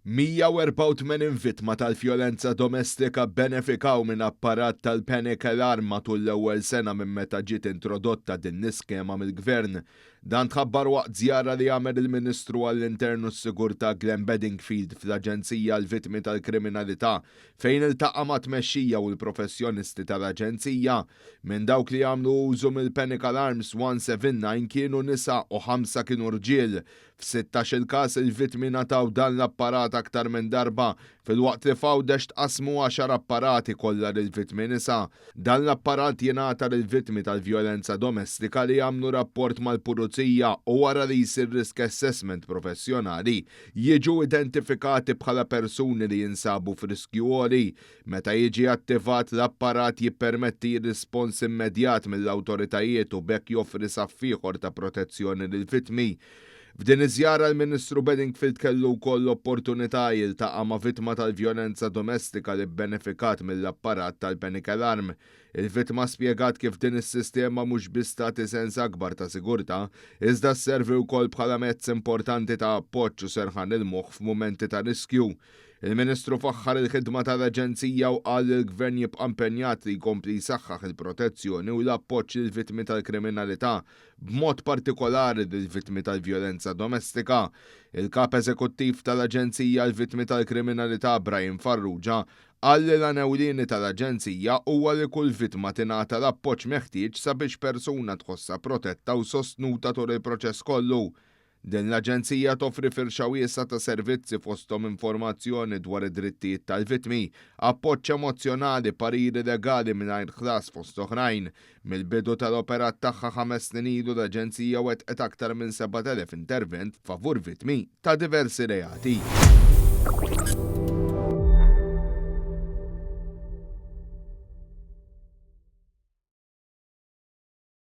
184 vittma tal-vjolenza domestika bbenefikaw minn apparat tal-panic alarm matul l-ewwel sena minn meta ġiet introdotta din l-iskema mill-Gvern. Dan tħabbar waqt żjara li għamel il-Ministru għall-Intern u s-Sigurtà Glenn Bedingfield fl-Aġenzija għall-Vittmi tal-Kriminalità fejn iltaqa' mat-tmexxija u l-professjonisti tal-Aġenzija. Minn dawk li għamlu użu mill-panic alarms 179 kienu nisa u ħamsa kienu rġiel. F'sittax-il każ il-vittmi ngħataw dan l-apparat aktar minn darba, filwaqt li f'Għawdex tqassmu għaxar apparati kollha lill-vittmi nisa. Dan l-apparat jingħata lill-vittmi tal-vjolenza domestika li jagħmlu rapport mal-pulizija u wara li jsir risk assessment professjonali, jiġu identifikati bħala persuni li jinsabu f'riskju għoli. Meta jiġi attivat, l-apparat jippermetti rispons immedjat mill-awtoritajiet u b'hekk joffri saff ieħor ta' protezzjoni lill-vittmi. F'din iż-żjara l-Ministru Bedingfield kellu wkoll l-opportunità jiltaqa' ma' vittma tal-vjolenza domestika li bbenefikat mill-apparat tal-panic alarm. Il-vittma spjegat kif din is-sistema mhux biss tagħti sens akbar ta' sigurtà, iżda sservi wkoll bħala mezz importanti ta' appoġġ u serħan il-moħħ f'mumenti ta' riskju. Il-Ministru faħħar il-ħidma tal-Aġenzija u qal li l-Gvern jibqa' impenjat li jkompli jsaħħaħ il-protezzjoni u l-appoġġ lill-vittmi tal-kriminalità, b'mod partikolari lill-vittmi tal-vjolenza domestika. Il-Kap Eżekuttiv tal-Aġenzija għall-Vittmi tal-Kriminalità Brian Farrugia qal li l-għan ewlieni tal-Aġenzija huwa li kull vittma tingħata l-appoġġ meħtieġ sabiex persuna tħossha protetta u sostnuta tul il-proċess kollu. Din l-aġenzija toffri firxa wiesgħa ta' servizzi fosthom informazzjoni dwar id-drittijiet tal-vittmi, appoġġ emozzjonali, pariri legali mingħajr ħlas fost oħrajn. Mill-bidu tal-operat tagħha 5 snin ilu l-aġenzija wettqet aktar minn 7,000 intervent favur vittmi ta' diversi reati.